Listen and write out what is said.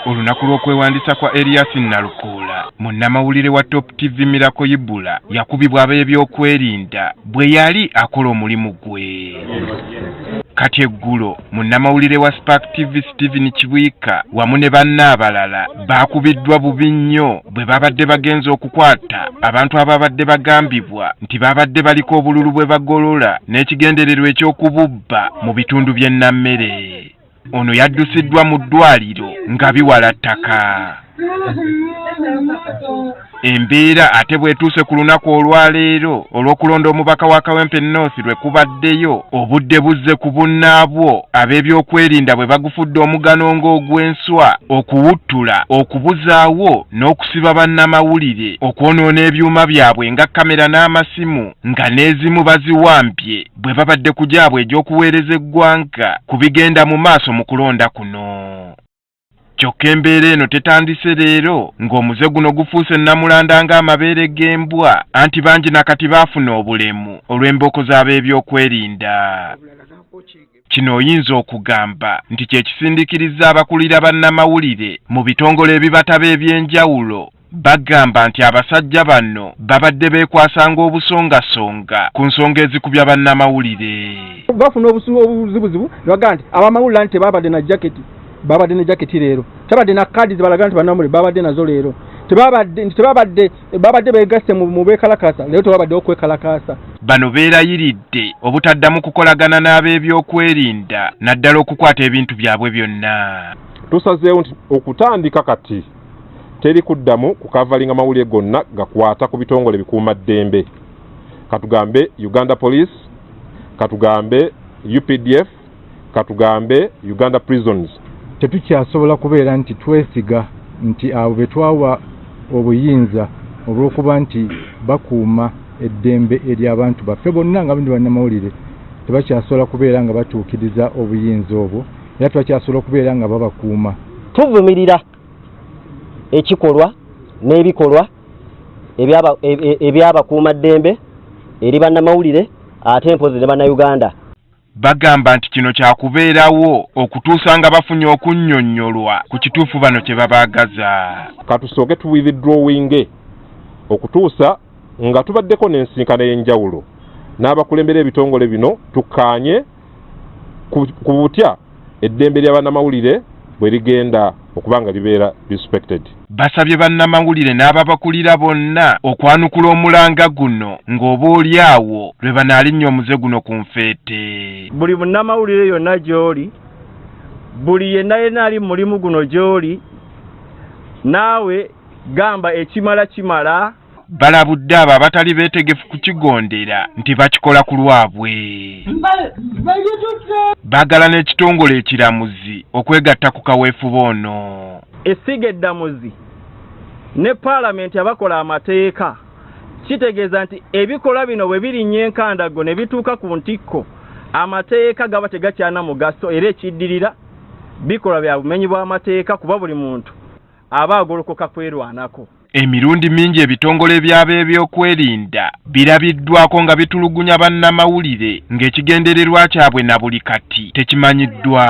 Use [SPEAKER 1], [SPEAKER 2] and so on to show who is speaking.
[SPEAKER 1] Olunaku lw'okwewandiisa kwa Erias Nalukoola, munnamawulire wa Top TV Miracle Ibula yakubibwa ab'ebyokwerinda bwe yali akola omulimu gwe. Kati eggulo munnamawulire wa Spark TV Steven Kibwika wamu ne banne abalala baakubiddwa bubi nnyo bwe babadde bagenze okukwata abantu ababadde bagambibwa nti babadde baliko obululu bwe bagolola n'ekigendererwa eky'okububba mu bitundu by'e Nammere. Ono yaddusiddwa mu ddwaliro nga biwala ttaka. Embeera ate bw'etuuse ku lunaku olwaleero olw'okulonda omubaka wa Kawempe North lwe kubaddeyo, obudde buzze ku bunnaabwo ab'ebyokwerinda bwe bagufudde omugano ng'ogw'enswa okuwuttula, okubuzaawo n'okusiba bannamawulire, okwonoona ebyuma byabwe nga kkamera n'amasimu nga n'ezimu baziwambye bwe babadde ku gyabwe egy'okuweereza eggwanga ku bigenda mu maaso mu kulonda kuno. Kyokka embeera eno tetandise leero ng'omuze guno gufuuse nnamulanda ng'amabeere g'embwa anti bangi na kati baafuna obulemu olw'embooko z'ab'ebyokwerinda. Kino oyinza okugamba nti kye kisindiikirizza abakulira bannamawulire mu bitongole ebibataba eby'enjawulo Bagamba nti abasajja bano babadde beekwasanga obusongasonga ku nsonga ezikubya bannamawulire.
[SPEAKER 2] Bafuna obuzibuzibu ne bagamba nti abamawulire nti tebabadde na jaketi, babadde ne jaketi leero, tebabadde na kaadi zibalaga nti bannamawulire babadde nazo leero, tebabadde nti tebabadde babadde beegasse mu beekalakaasa leero, tewabaddewo kwekalakaasa.
[SPEAKER 1] Bano beerayiridde obutaddamu kukolagana n'abeebyokwerinda naddala okukwata ebintu byabwe byonna.
[SPEAKER 3] Tusazeewo nti okutandika kati teri kuddamu kukavalinga mawulire gonna gakwata ku bitongole bikuumaddembe, katugambe Uganda Police, katugambe UPDF, katugambe Uganda Prisons.
[SPEAKER 4] Tetukyasobola kubeera nti twesiga nti abo be twawa obuyinza olw'okuba nti bakuuma eddembe ery'abantu baffe bonna nga ndi bannamawulire tebakyasobola kubeera nga batuukiriza obuyinza obwo era tebakyasobola okubeera nga babakuuma.
[SPEAKER 5] Tuvumirira ekikolwa n'ebikolwa ebyabakuumaddembe eri bannamawulire ate mpozi ne bannayuganda.
[SPEAKER 1] Bagamba nti kino kyakubeerawo okutuusa nga bafunye okunnyonnyolwa ku kituufu bano kye babaagaza.
[SPEAKER 3] Katusooke tu withdrawinge okutuusa nga tubaddeko n'ensinkano ey'enjawulo n'abakulembera ebitongole bino tukkaanye ku butya eddembe lya bannamawulire bwe ligenda okuba nga libeera respected.
[SPEAKER 1] Basabye bannamawulire n'ababakulira bonna okwanukula omulanga guno ng'oba oli awo lwe banaalinnya omuze guno ku nfeete.
[SPEAKER 6] Buli munnamawulire yonna gy'oli, buli yenna yenna ali mu mulimu guno gy'oli, naawe gamba ekimala kimala.
[SPEAKER 1] Balabudde abo abatali beetegefu kukigondera nti bakikola ku lwabwe. Baagala n'ekitongole ekiramuzi okwegatta ku kaweefube ono.
[SPEAKER 6] Essiga eddamuzi ne Palamenti abakola amateeka kitegeeza nti ebikolwa bino bwe birinnya enkandaggo ne bituuka ku ntikko, amateeka gaba tegakyalina mugaso era ekiddirira bikolwa bya bumenyi bw'amateeka kuba buli muntu aba agolokoka kwerwanako.
[SPEAKER 1] Emirundi mingi ebitongole by'abeebyokwerinda birabiddwako nga bitulugunya bannamawulire ng'ekigendererwa kyabwe na buli kati tekimanyiddwa.